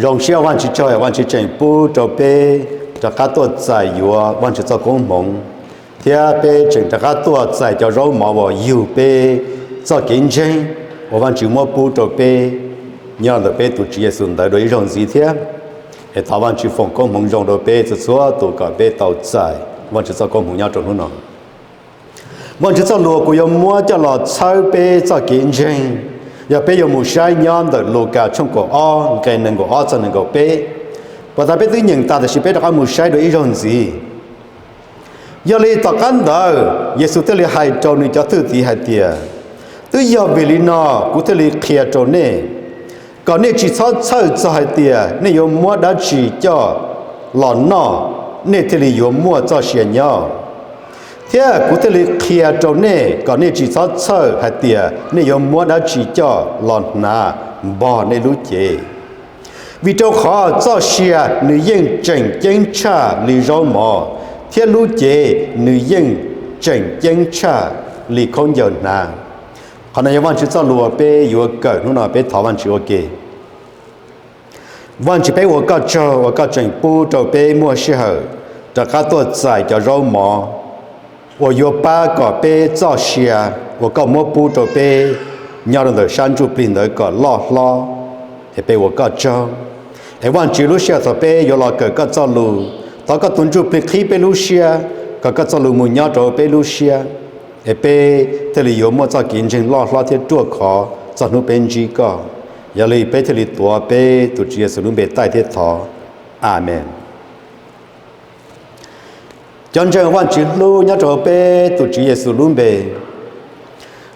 Zoo siab Vajtswv tsaug, Vajtswv tseem pub rau peb rov qab tuaj txais yuav Vajtswv txoj koob hmoov, thiab peb tseem rov qab tuaj txais cov zaub mov uas yug peb txoj kev ntseeg uas Vajtswv muab pub rau peb nyob ntawm peb tus Tswv Yexus ntawd dua ib zaug ntxiv thiab. Es thov Vajtswv foom koob hmoov zoo rau peb txhua txhua tus kom peb tau txais Vajtswv txoj koob hmoov nyob rau hnub no. Vajtswv txoj lus kuv yuav muab coj los txhawb peb txoj kev ntseeg, yog peb yuav mus saib nyob ntawm Lukas tshooj kaum ob nqe nees nkaum ob txog nees nkaum peb. Puas tas peb twb nyeem tas, tab sis peb rov qab mus saib dua ib zaug ntxiv. Yog li tom qab ntawd Yexus thiaj li hais rau nws cov thwj tim hais tias, twb yog vim li no kuv thiaj li qhia rau nej, kom nej tsis txhob txhawj txog hais tias nej yuav muab dab tsi coj los noj nej thiaj li yuav muaj txoj sia nyob. Thiab kuv thiaj li qhia rau nej kom nej tsis txhob txhawj hais tias nej yuav muab dab tsi coj los hnav npog nej lub cev. Vim rau qhov txoj sia nws yeej tseem ceeb tshaj li zaub mov, thiab lub cev nws yeej tseem ceeb tshaj li khaub ncaws hnav. Qhov no yog Vajtswv txoj lus uas peb yuav kawm hnub no, peb thov Vajtswv ua ke. Vajtswv, peb ua koj tsaug uas koj tseem pub rau peb muaj sij hawm rov qab tuaj txais cov zaub mov uas yuav pab kom peb txoj sia uas koj muab pub rau peb nyob rau ntawm sab ntsuj plig ntawd kom loj hlob, es peb ua koj tsaug. Es Vajtswv, lub sij hawm thaum peb yuav los kawm koj txoj lus, thov koj tus ntsuj plig qhib peb lub siab, kom koj txoj lus mus nyob rau peb lub siab, es peb thiaj li yuav muaj txoj kev ntseeg loj hlob thiab ruaj khov txog hnub peb ntsib koj. Yog li peb thiaj li tuav peb tus Tswv Yexus lub npe taij thiab thov. Amees. Cov ntseeg Vajtswv hlub nyob rau peb tus Tswv Yexus lub npe,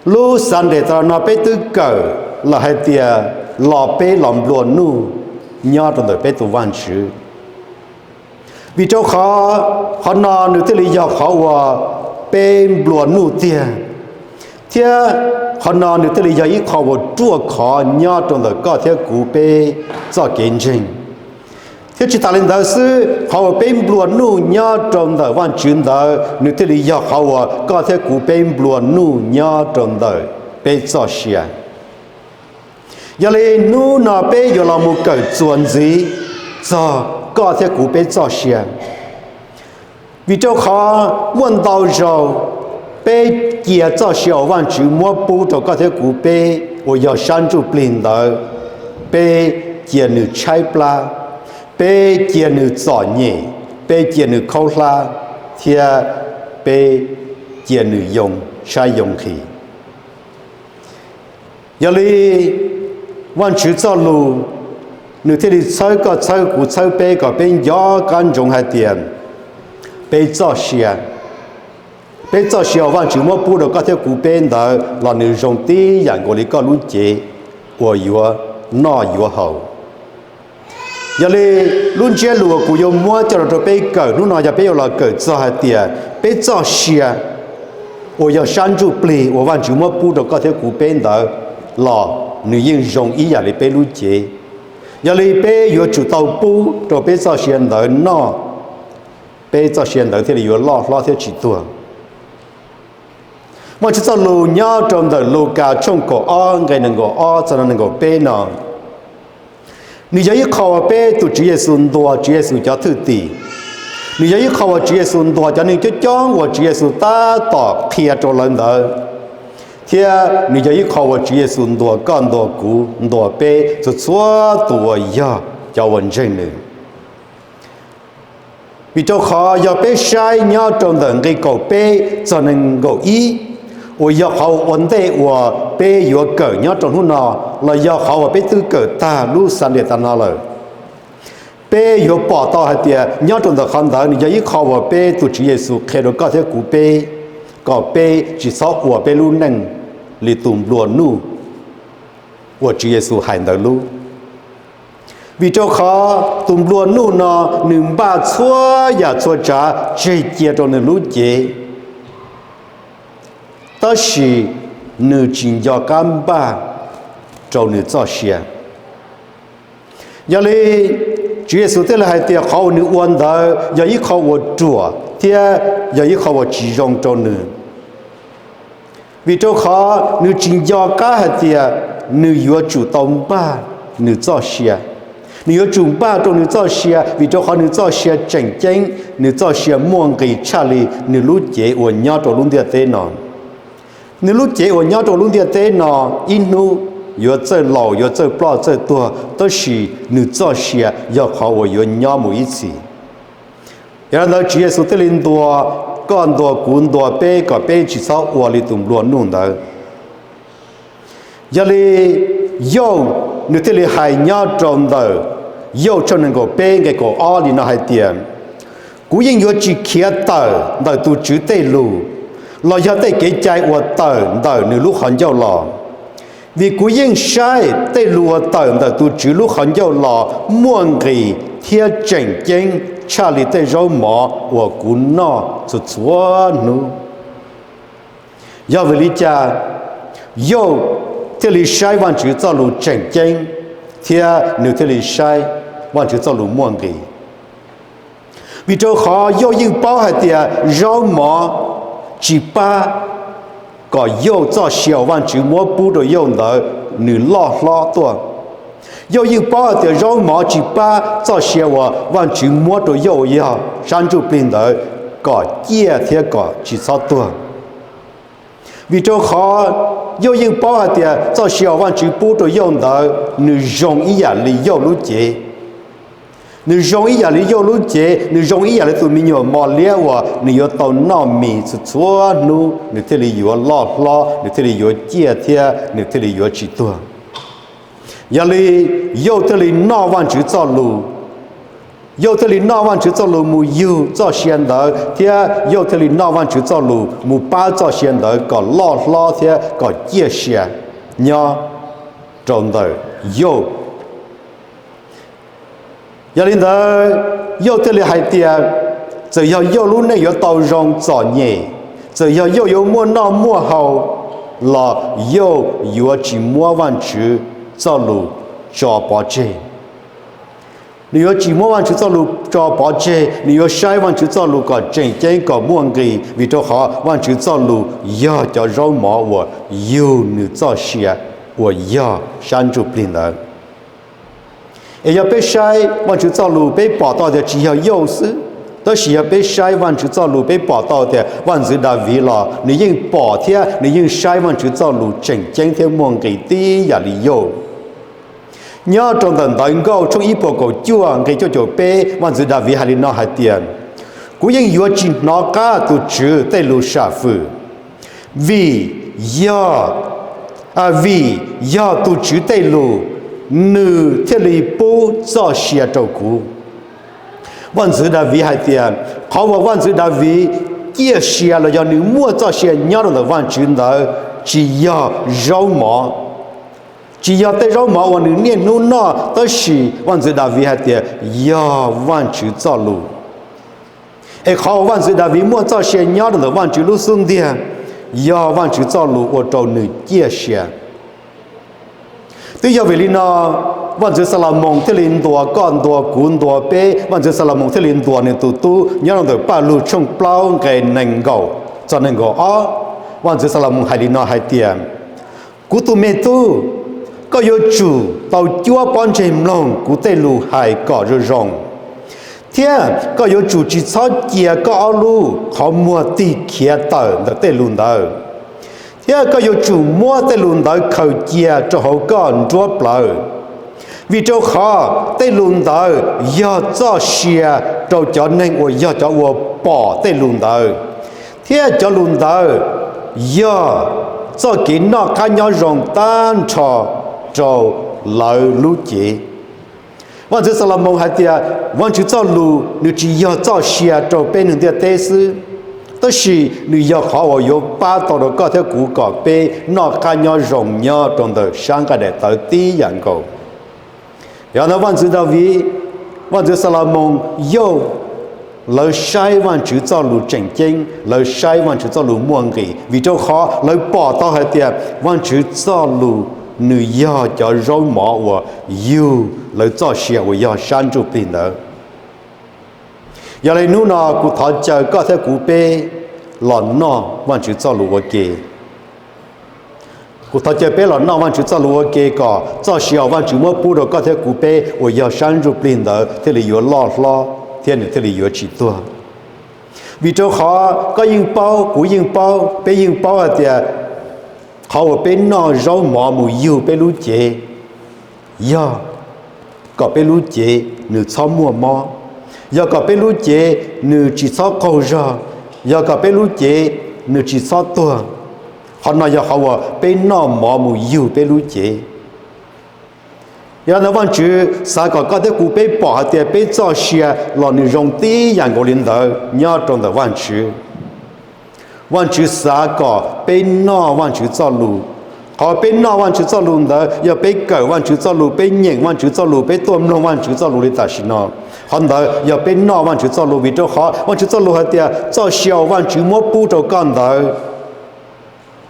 lub Sunday tas los no peb twb kawm lawm hais tias los peb los nplua nuj nyob rau ntawm peb tus Vajtswv. Vim rau qhov, qhov no nws thiaj li yog qhov uas peb nplua nuj tiag, thiab qhov no nws thiaj li yog ib qho uas ruaj khov nyob rau ntawm koj thiab kuv peb txoj kev ntseeg. Thiab tsis tas li ntawd xwb, qhov uas peb nplua nuj nyob rau ntawm Vajtswv ntawd nws thiaj li yog qhov uas koj thiab kuv peb nplua nuj nyob rau ntawm peb txoj sia. Yog li hnub no peb yuav los mus kawm txuas ntxiv txog koj thiab kuv peb txoj sia. Vim rau qhov muaj ntau zaus peb cia txoj sia uas Vajtswv muab pub rau koj thiab kuv peb uas yog sab ntsuj plig ntawd, peb cia nws tshaib plab, peb cia nws txom nyem, peb cia nws khaub hlab, thiab peb cia nws yoo tshaib yoo nqhis. Yog li Vajtswv txoj lus nws thiaj li txhawb koj, txhawb kuv, txhawb peb kom peb nco qab ntsoov hais tias peb txoj sia, peb txoj sia uas Vajtswv muab pub rau koj thiab kuv peb ntawd los nws zoo tib yam nkaus li koj lub cev uas yuav noj yuav haus. Yog li lub ntsiab lus uas kuv yuav muab coj los rau peb kawm hnub no yog peb yuav los kawm txog hais tias peb txoj sia uas yog sab ntsuj plig uas Vajtswv muab pub rau koj thiab kuv peb ntawd los nws yeej zoo ib yam li peb lub cev. Yog li peb yuav tsum tau pub rau peb txoj sia ntawd noj, peb txoj sia ntawd thiaj li yuav loj hlob thiab tsis tuag. Vajtswv txoj lus nyob rau ntawm Lukas tshooj kaum ob nqe nees nkaum ob txog nees nkaum peb no, nws yog ib qho uas peb tus Tswv Yexus ntuas Tswv Yexus cov thwj tim. Nws yog ib qho uas Tswv Yexus ntuas cov neeg coob coob uas Tswv Yexus tab tom qhia rau lawv ntawd, thiab nws yog ib qho uas Tswv Yexus ntuas koj, ntuas kuv, ntuas peb txhua txhua tus uas yog cov uas ntseeg nws. Vim rau qhov yog peb saib nyob rau ntawm nqe kaum peb txog nees nkaum ib, uas yog qhov ua ntej uas peb yuav kawm nyob rau hnub no, los yog qhov uas peb twb kawm tag lub Sunday tas no lawm, peb yuav pom tau hais tias nyob rau ntawm qhov ntawd nws yog ib qho uas peb tus Tswv Yexus qhia rau koj thiab kuv peb, kom peb tsis txhob ua peb lub neej li tus nplua nuj uas Tswv Yexus hais ntawd lub. Vim rau qhov tus nplua nuj no nws npaj txhua yam txhua tsav tseg cia rau nws lub cev, tab sis nws tsis nco qab npaj rau nws txoj sia. Yog li Tswv Yexus thiaj li hais tias qhov uas nws ua ntawd yog ib qho uas ruam thiab yog ib qho uas tsis zoo rau nws. Vim rau qhov nws tsis nco qab hais tias nws yuav tsum tau npaj nws txoj sia. Nws yuav tsum npaj rau nws txoj sia, vim rau qhov nws txoj sia tseem ceeb, nws txoj sia muaj nqis tshaj li nws lub cev uas nyob rau lub ntiaj teb no. Nws lub cev uas nyob rau lub ntiaj teb no ib hnub yuav txawj laus, yuav txawj ploj txawj tuag, tab sis nws txoj sia yog qhov uas yuav nyob mus ib txhis. Yog li ntawd Tswv Yexus thiaj li ntuas koj, ntuas kuv, ntuas peb kom peb tsis txhob ua li tus nplua nuj ntawd. Yog li Yauj nws thiaj li hais nyob rau ntawm Yauj tshooj nees nkaum peb nqe kaum ob li no hais tias, kuv yeej yuav tsis khiav tawm ntawm tus Tswv tej lus, los yog tej kev cai uas tawm ntawm nws lub qhov ncauj los. Vim kuv yeej saib tej lus uas tawm ntawm tus Tswv lub qhov ncauj los muaj nqis thiab tseem ceeb tshaj li tej zaub mov uas kuv noj txhua txhua hnub. Yog vim li cas Yauj thiaj li saib Vajtswv txoj lus tseem ceeb, thiab nws thiaj li saib Vajtswv txoj lus muaj nqis? Vim rau qhov Yauj yeej paub hais tias zaub mov tsis pab kom Yauj txoj sia uas Vajtswv muab pub rau Yauj ntawd nws loj hlob tuaj. Yauj yeej paub hais tias zaub mov tsis pab txoj sia uas Vajtswv muab rau Yauj uas yog sab ntsuj plig ntawd kom ciaj thiab kom tsis txhob tuag. Vim rau qhov Yauj yeej paub hais tias txoj sia uas Vajtswv pub rau Yauj ntawd nws zoo ib yam li Yauj lub cev. Nws zoo ib yam li Yauj lub cev, nws zoo ib yam li tus me nyuam mos liab uas nws yuav tau noj mis txhua txhua hnub, nws thiaj li yuav loj hlob, nws thiaj li yuav ciaj thiab nws thiaj li yuav tsis tuag. Yog li Yauj thiaj li noj Vajtswv txoj lus. Yauj thiaj li noj Vajtswv txoj lus mus yug txoj sia ntawd, thiab Yauj thiaj li noj Vajtswv txoj lus mus pab txoj sia ntawd kom loj hlob thiab kom ciaj sia nyob rau ntawm Yauj. Yog li ntawd, Yauj thiaj li hais tias txawm yog Yauj lub neej yuav tau zoo txom nyem, txawm yog Yauj yuav muaj noj muaj haus, los Yauj yuav tsis muab Vajtswv txoj lus tso pov tseg. Nws yuav tsis muab Vajtswv txoj lus tso pov tseg, nws yuav saib Vajtswv txoj lus kom tseem ceeb kom muaj nqis, vim rau qhov Vajtswv txoj lus yog cov zaub mov uas yug nws txoj sia uas yog sab ntsuj plig ntawd. Es yog peb saib Vajtswv txoj lus peb pom tau tias tsis yog Yauj xwb, tab sis yog peb saib Vajtswv txoj lus peb pom tau tias Vaj ntxwv Daviv los nws yeej pom thiab nws yeej saib Vajtswv txoj lus tseem ceeb thiab muaj nqis tib yam li Yauj. Nyob rau ntawm Ntawv Nkauj tshooj ib puas kaum cuaj nqe cuaj caum peb, Vaj ntxwv Daviv hais li no hais tias, kuv yeej yuav tsis hnov qab tus Tswv tej lus sam fwm, vim yog, vim yog tus Tswv tej lus, nws thiaj li pub txoj sia rau kuv. Vaj ntxwv Daviv hais tias qhov uas Vaj ntxwv Daviv ciaj sia los yog nws muaj txoj sia nyob rau ntawm Vajtswv ntawd tsis yog zaub mov, tsis yog tej zaub mov uas nws niaj hnub noj, tab sis Vaj ntxwv Daviv hais tias yog Vajtswv txoj lus. Es qhov uas Vaj ntxwv Daviv muaj txoj sia nyob rau ntawm Vajtswv lub xub ntiag yog Vajtswv txoj lus ua rau nws ciaj sia. Twb yog vim li no, Vaj ntxwv Xalumoos thiaj li ntuas koj, ntuas kuv, ntuas peb, Vaj ntxwv Xalumoos thiaj li ntuas nws tus tub nyob rau ntawm Paj Lug tshooj plaub nqe nees nkaum txog nees nkaum ob. Vaj ntxwv Xalumoos hais li no hais tias, kuv tus me tub, koj yuav tsum tau cuab pob ntseg mloog kuv tej lus hais kom zoo zoo, thiab koj yuav tsum tsis txhob cia koj ob lub qhov muag tig khiav tawm ntawm tej lus ntawd, thiab koj yuav tsum muab tej lus ntawd khaws cia rau hauv koj nruab plawv. Vim rau qhov tej lus ntawd yog txoj sia rau cov neeg uas yog cov uas pom tej lus ntawd, thiab cov lus ntawd yog txoj kev noj qab nyob zoo tag nrho rau lawv lub cev. Vaj ntxwv Xalumoos hais tias Vajtswv txoj lus nws tsis yog txoj sia rau peb neeg ntiaj teb xwb, tab sis nws yog qhov uas yuav pab tau rau koj thiab kuv kom peb noj qab nyob zoo nyob rau ntawm sab nqaij daim tawv tib yam nkaus. Yog ntawd Vaj ntxwv Daviv, Vaj ntxwv Xalumoos, Yauj, lawv saib Vajtswv txoj lus tseem ceeb, lawv saib Vajtswv txoj lus muaj nqis, vim rau qhov lawv pom tau hais tias Vajtswv txoj lus nws yog cov zaub mov uas yug lawv txoj sia uas yog sab ntsuj plig ntawd. Yog li hnub no kuv thov caw koj thiab kuv peb los noj Vajtswv txoj lus ua ke. Kuv thov caw peb los noj Vajtswv txoj lus ua ke kom txoj sia uas Vajtswv muab pub rau koj thiab kuv peb uas yog sab ntsuj plig ntawd thiaj li yuav loj hlob thiab nws thiaj li yuav tsis tuag. Vim rau qhov koj yeej paub, kuv yeej paub, peb yeej paub hais tias qhov uas peb noj zaub mov mus yug peb lub cev yog kom peb lub cev nws txhob muaj mob, yog kom peb lub cev nws tsis txhob qaug zog, yog kom peb lub cev nws tsis txhob tuag. Qhov no yog qhov uas peb noj mov mus yug peb lub cev. Yog li ntawd Vajtswv xav kom koj thiab kuv peb pom hais tias peb txoj sia los nws zoo tib yam nkaus li ntawd nyob rau ntawm Vajtswv. Vajtswv xav kom peb noj Vajtswv txoj lus. Qhov peb noj Vajtswv txoj lus ntawd yog peb kawm Vajtswv txoj lus, peb nyeem Vajtswv txoj lus, peb tuaj mloog Vajtswv txoj lus li tam sim no. Qhov ntawd yog peb noj Vajtswv txoj lus, vim rau qhov Vajtswv txoj lus hais tias txoj sia uas Vajtswv muab pub rau koj ntawd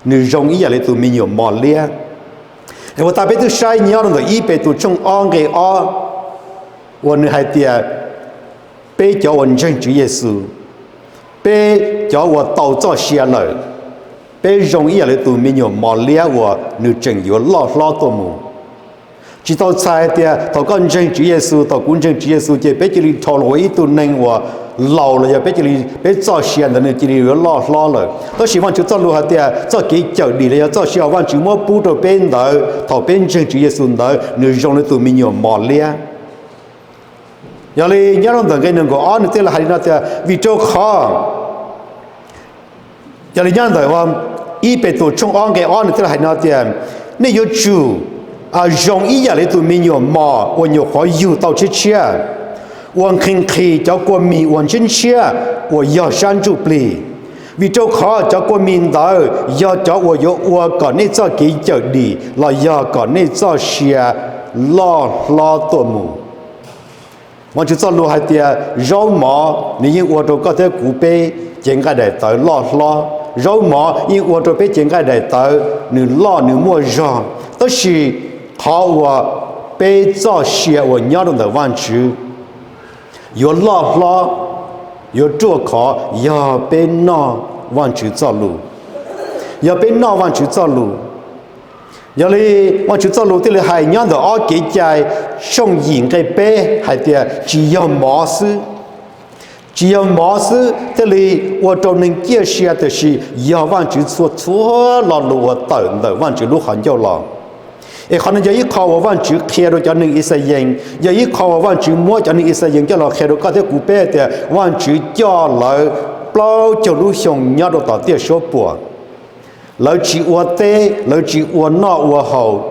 nws zoo ib yam li tus me nyuam mos liab. Es uas tas peb twb saib nyob rau ntawm ib Petus tshooj ob nqe ob uas nws hais tias peb cov uas ntseeg Tswv Yexus, peb cov uas tau txoj sia lawm, peb zoo ib yam li tus me nyuam mos liab uas nws tseem yuav loj hlob tuaj mus. Tsis tau txhais tias thaum koj ntseeg Tswv Yexus, thaum kuv ntseeg Tswv Yexus ces peb cia li dhau los ua ib tug neeg uas laus los yog peb cia li, peb txoj sia ntawd nws cia li yuav loj hlob lawm. Tab sis Vajtswv txoj lus hais tias txoj kev cawm dim los yog txoj sia uas Vajtswv muab pub rau peb ntawd thaum peb ntseeg Tswv Yexus ntawd nws zoo li tus me nyuam mos liab. Yog li nyob rau ntawm nqe nees nkaum ob nws thiaj li hais li no tias vim rau qhov, yog li nyob ntawm ib Petus tshooj ob nqe ob nws thiaj li hais no tias nej yuav tsum zoo ib yam li tus me nyuam mos uas nyuam qhuav yug tau tshiab tshiab, uas nqhis nqhis cov kua mis uas ntshiab ntshiab uas yog sab ntsuj plig, vim rau qhov cov kua mis ntawd yog cov uas yuav ua kom nej txoj kev cawm dim los yog kom nej txoj sia loj hlob tuaj mus. Vajtswv txoj lus hais tias zaub mov nws yeej ua rau koj thiab kuv peb cev nqaij daim tawv loj hlob, zaub mov yeej ua rau peb cev nqaij daim tawv nws loj nws muaj zog. Tab sis qhov uas peb txoj sia uas nyob rau ntawm Vajtswv yuav loj hlob, yuav ruaj khov yog peb noj Vajtswv txoj lus, yog peb noj Vajtswv txoj lus. Yog li Vajtswv txoj lus thiaj li hais nyob ntawm ob Kev cai tshooj yim nqe peb hais tias tsis yog mov xwb, tsis yog mov xwb thiaj li ua rau neeg ciaj sia, tiam sis yog Vajtswv txhua txhua lo lus uas tawm ntawm Vajtswv lub qhov ncauj los. Es qhov no yog ib qho uas Vajtswv qhia rau cov neeg Ixayees, yog ib qho uas Vajtswv muab cov neeg Ixayees coj los qhia rau koj thiab kuv peb tias Vajtswv coj lawv plaub caug lub xyoo nyob rau tom tiaj suab puam. Lawv tsis ua teb, lawv tsis ua noj ua haus.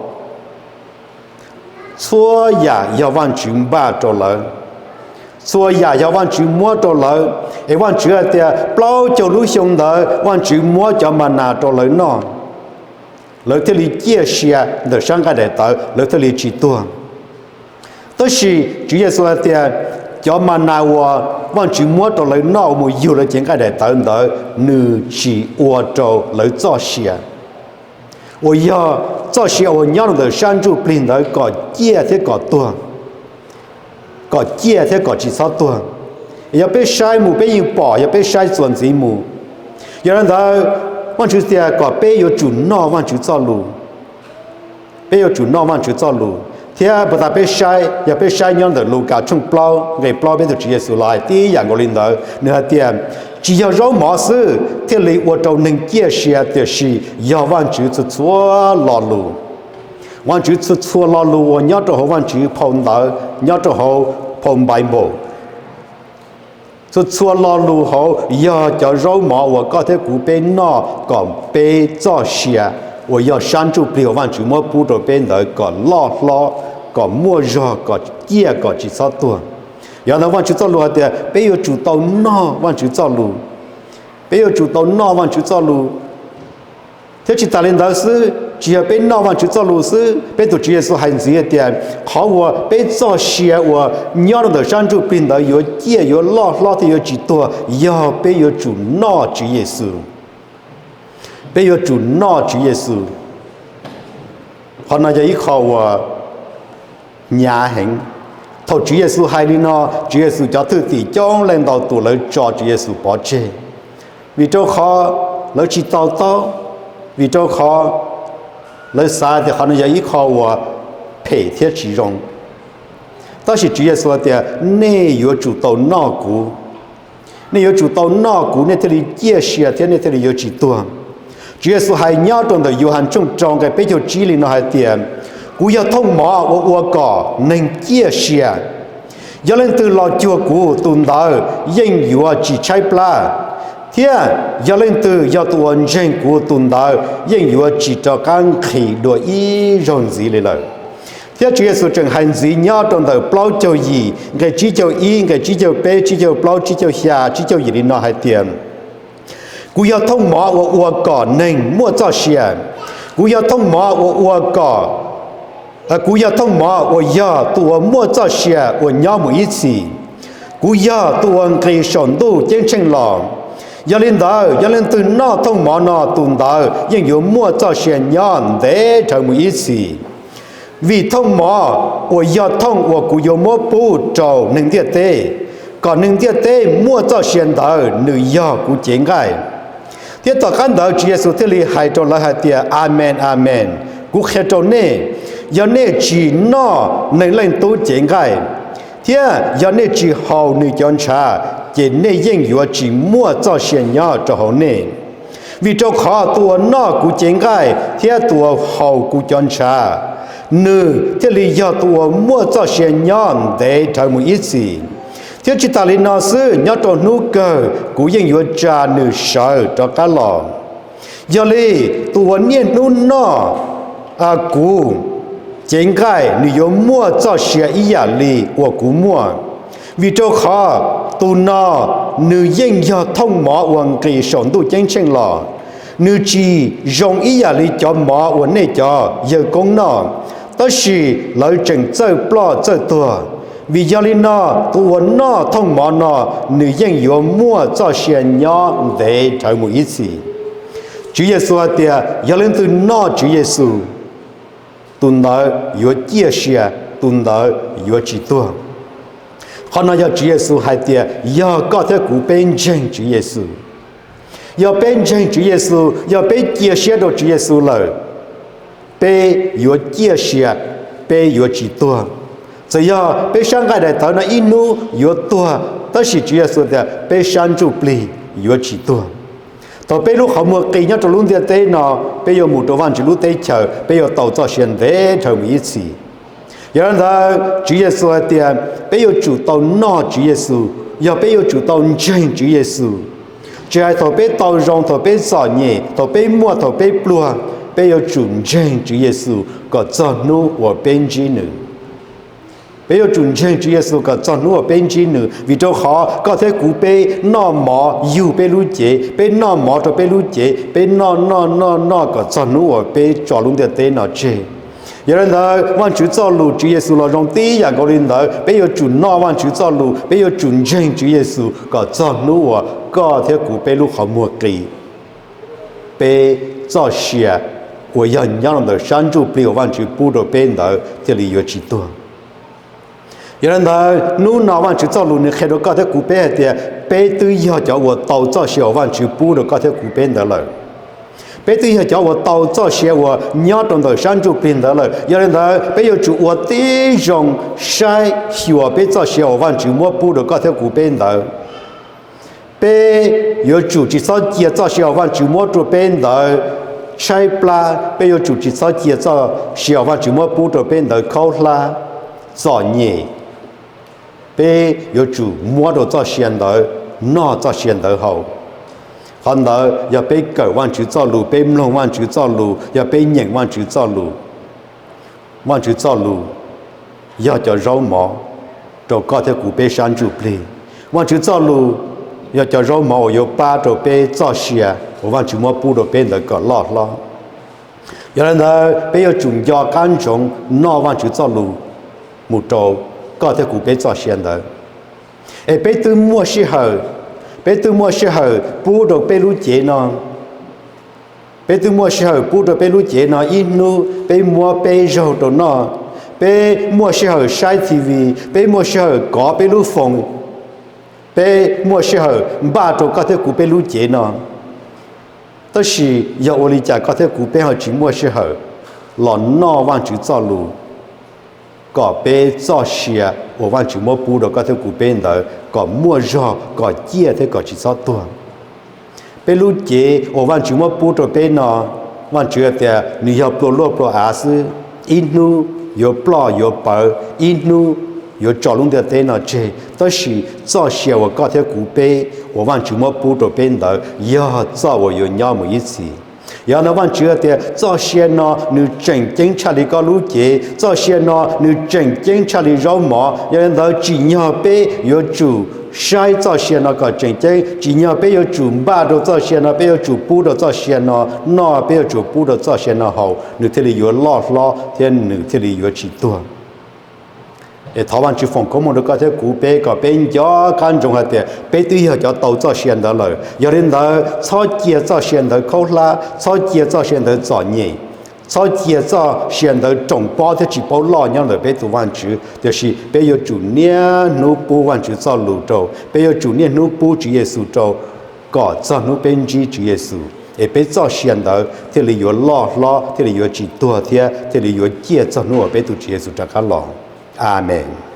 Txhua yam yog Vajtswv npaj rau lawv, txhua yam yog Vajtswv muab rau lawv. Es Vajtswv hais tias plaub caug lub xyoo ntawd Vajtswv muab cov ma nas rau lawv noj, lawv thiaj li ciaj sia ntawm sab nqaij daim tawv, lawv thiaj li tsis tuag. Tab sis Tswv Yexus hais tias cov ma nas uas Vajtswv muab rau lawv noj mus yug lawv cev nqaij daim tawv ntawd nws tsis ua rau lawv txoj sia, uas yog txoj sia uas nyob rau ntawm sab ntsuj plig ntawd kom ciaj thiab kom tuag, kom ciaj thiab kom tsis txhob tuag. Yog peb saib mus peb yeej pom, yog peb saib txuas ntxiv mus. Yog li ntawd, Vajtswv tias kom peb yuav tsum noj Vajtswv txoj lus, peb yuav tsum noj Vajtswv txoj lus. Thiab puas tas peb saib, yog peb saib nyob ntawm Lukas tshooj plaub nqe plaub, peb tus Tswv Yexus los hais tib yam nkaus li ntawd, nws hais tias tsis yog zaub mov xwb thiaj li ua rau neeg ciaj sia, tiam sis yog Vajtswv txhua txhua lo lus. Vajtswv txhua txhua lo lus uas nyob rau hauv Vajtswv phau ntawv, nyob rau hauv phau Npaiv Npaum, txhua txhua lo lus hauv yog cov zaub mov uas koj thiab kuv peb noj kom peb txoj sia uas yog sab ntsuj plig uas Vajtswv muab pub rau peb ntawd kom loj hlob, kom muaj zog, kom ciaj, kom tsis txhob tuag. Yog ntawd Vajtswv txoj lus hais tias peb yuav tsum tau noj Vajtswv txoj lus, peb yuav tsum tau noj Vajtswv txoj lus. Thiab tsis tas li ntawd xwb, tsis yog peb noj Vajtswv txoj lus xwb, peb tus Tswv Yexus hais ntxiv tias qhov uas peb txoj sia uas nyob rau ntawm sab ntsuj plig ntawd yuav ciaj, yuav loj hlob thiab yuav tsis tuag yog peb yuav tsum noj Tswv Yexus. Peb yuav tsum noj Tswv Yexus. Qhov no yog ib qho uas hnyav heev. Thaum Tswv Yexus hais li no, Tswv Yexus cov thwj tim coob leej ntau tus lawv tso Tswv Yexus pov tseg, vim rau qhov lawv tsis to taub, vim rau qhov Lawv xav tias qhov no yog ib qho uas phem thiab tsis zoo. Tab sis Tswv Yexus hais tias, nej yuav tsum tau noj kuv. Nej yuav tsum tau noj kuv nej thiaj li ciaj sia thiab nej thiaj li yuav tsis tuag. Tswv Yexus hais nyob rau ntawm Yauhas tshooj rau nqe peb caug tsib li no hais tias, kuv yog thooj mov uas ua kom neeg ciaj sia. Yog leej twg los cuag kuv, tus ntawd yeej yuav tsis tshaib plab, thiab yog leej twg yog tus uas ntseeg kuv, tus ntawd yeej yuav tsis rov qab nqhis dua ib zaug ntxiv li lawm. Thiab Tswv Yexus tseem hais ntxiv nyob rau ntawm plaub caug yim, nqe tsib caug ib, nqe tsib caug peb, tsib caug plaub, tsib caug xya, tsib caug yim li no hais tias, kuv yog thooj mov uas ua kom neeg muaj txoj sia. Kuv yog thooj mov uas ua kom, kuv yog thooj mov uas yog tus uas muaj txoj sia uas nyob mus ib txhis. Kuv yog tus uas nqis saum ntuj ceeb tsheej los. Yog li ntawd, yog leej twg noj thooj mov no, tus ntawd yeej yuav muaj txoj sia nyob ntev dhawv mus ib txhis. Vim thooj mov uas yog thooj uas kuv yuav muab pub rau neeg ntiaj teb, kom neeg ntiaj teb muaj txoj sia ntawd, nws yog kuv cev nqaij. Thiab tom qab ntawd Tswv Yexus thiaj li hais rau lawv hais tias, Amees, Amees, kuv qhia rau nej, yog nej tsis noj Neeg Leej Tub cev nqaij, thiab yog nej tsis haus nws cov ntshav, ces nej yeej yuav tsis muaj txoj sia nyob rau hauv nej. Vim rau qhov tus uas noj kuv cev nqaij thiab tus uas haus kuv cov ntshav, nws thiaj li yog tus uas muaj txoj sia nyob ntev dhawv mus ib txhis. Thiab tsis tas li no xwb, nyob rau hnub kawg kuv yeej yuav tsa nws sawv rov qab los. Yog li, tus uas niaj hnub noj kuv cev nqaij, nws yuav muaj txoj sia ib yam li uas kuv muaj. Vim rau qhov tus no nws yeej yog thooj mov uas nqis saum ntuj ceeb tsheej los. Nws tsis zoo ib yam li cov mov uas nej cov yawg koob noj, tab sis lawv tseem txawj ploj txawj tuag. Vim yog li no, tus uas noj thooj mov no, nws yeej yuav muaj txoj sia nyob ntev dhawv mus ib txhis. Tswv Yexus hais tias yog leej twg noj Tswv Yexus, tus ntawd yuav ciaj sia, tus ntawd yuav tsis tuag. Qhov no yog Tswv Yexus hais tias yog koj thiab kuv peb ntseeg Tswv Yexus. Yog peb ntseeg Tswv Yexus, yog peb cia siab rau Tswv Yexus lawm, peb yuav ciaj sia, peb yuav tsis tuag. Txawm yog peb sab nqaij daim tawv no ib hnub yuav tuag, tab sis Tswv Yexus tias peb sab ntsuj plig yuav tsis tuag. Thaum peb lub qhov muag qis nyob rau lub ntiaj teb no, peb yuav mus rau Vajtswv lub teb chaws, peb yuav tau txoj sia ntev dhawv mus ib txhis. Yog li ntawd Tswv Yexus hais tias peb yuav tsum tau noj Tswv Yexus, yog peb yuav tsum tau ntseeg Tswv Yexus. Tsis hais thaum peb tau zoo, thaum peb txom nyem, thaum peb muaj, thaum peb pluag, peb yuav tsum ntseeg Tswv Yexus kom txog hnub uas peb ntsib nws. Peb yuav tsum ntseeg Tswv Yexus kom txog hnub uas peb ntsib nws, vim rau qhov koj thiab kuv peb noj mov yug peb lub cev, peb noj mov rau peb lub cev, peb noj noj noj noj kom txog hnub uas peb tso lub ntiaj teb no tseg. Yog li ntawd, Vajtswv txoj lus Tswv Yexus los zoo tib yam nkaus li ntawd, peb yuav tsum noj Vajtswv txoj lus, peb yuav tsum ntseeg Tswv Yexus kom txog hnub uas koj thiab kuv peb lub qhov muag qis, peb txoj sia uas yog nyob rau ntawm sab ntsuj plig uas Vajtswv pub rau peb ntawd thiaj li yuav tsis tuag. Yog li ntawd, hnub no Vajtswv txoj lus nws qhia rau koj thiab kuv peb hais tias peb twb yog cov uas tau txoj sia uas Vajtswv pub rau koj thiab kuv peb ntawd lawm. Peb twb yog cov uas tau txoj sia uas nyob rau ntawm sab ntsuj plig ntawd lawm. Yog li ntawd, peb yuav tsum ua tib zoo saib xyuas peb txoj sia uas Vajtswv muab pub rau koj thiab kuv peb ntawd. Peb yuav tsum tsis txhob cia txoj sia uas Vajtswv muab rau peb ntawd tshaib plab, peb yuav tsum tsis txhob cia txoj sia uas Vajtswv muab pub rau peb ntawd khaub hlab, txom nyem. Peb yuav tsum muab rau txoj sia ntawd noj, txoj sia ntawd haus. Qhov ntawd yog peb kawm Vajtswv txoj lus, peb mloog Vajtswv txoj lus, yog peb nyeem Vajtswv txoj lus. Vajtswv txoj lus yog cov zaub mov rau koj thiab kuv peb sab ntsuj plig. Vajtswv txoj lus yog cov zaub mov uas yuav pab rau peb txoj sia uas Vajtswv muab pub rau peb ntawd kom loj hlob. Yog li ntawd, peb yuav tsum nco qab ntsoov noj Vajtswv txoj lus mus rau koj thiab kuv peb txoj sia ntawd. Es peb twb muaj sij hawm, peb twb muaj sij hawm pub rau peb lub cev no. Peb twb muaj sij hawm pub rau peb lub cev no ib hnub peb muab peb zaug rau noj. Peb muaj sij hawm saib T V, peb muaj sij hawm kov peb lub foos, peb muaj sij hawm npaj rau koj thiab kuv peb lub cev no. Tab sis yog ua li cas koj thiab kuv peb ho tsis muaj sij hawm? los noj Vajtswv txoj lus, kom peb txoj sia uas Vajtswv muab pub rau koj thiab kuv peb ntawd kom muaj zog, kom ciaj thiab kom tsis txhob tuag. Peb lub cev uas Vajtswv muab pub rau peb no, Vajtswv tias nws yog plua luaj plua av xwb, ib hnub yuav ploj yuav pawv, ib hnub yuav tso lub ntiaj teb no tseg, tab sis txoj sia uas koj thiab kuv peb, uas Vajtswv muab pub rau peb ntawd yog txoj uas yuav nyob mus ib txhis. Yog no Vajtswv tias txoj sia no nws tseem ceeb tshaj li koj lub cev, txoj sia no nws tseem ceeb tshaj li zaub mov. Yog li ntawd tsim nyog peb yuav tsum saib txoj sia no kom tseem ceeb, tsim nyog peb yuav tsum npaj rau txoj sia no, peb yuav tsum pub rau txoj sia no noj, peb yuav tsum pub rau txoj sia no haus, nws thiaj li yuav loj hlob thiab nws thiaj li yuav tsis tuag. Es thov Vajtswv foom koob hmoov rau koj thiab kuv peb kom peb nco qab ntsoov hais tias peb twb yog cov tau txoj sia ntawd lawm. Yog li ntawd txhob cia txoj sia ntawd khaub hlab, txhob cia txoj sia ntawd txom nyem, txhob cia txoj sia ntawd roos pob thiab tsis paub loj nyob ntawm peb tus Vajtswv. Tiam sis peb yuav tsum niaj hnub pub Vajtswv txoj lus rau, peb yuav tsum niaj hnub pub Tswv Yexus rau, kom txog hnub peb ntsib Tswv Yexus es peb txoj sia ntawd thiaj li yuav loj hlob, thiaj li yuav tsis tuag thiab thiaj li yuav ciaj txog hnub uas peb tus Tswv Yexus rov qab los. Amees.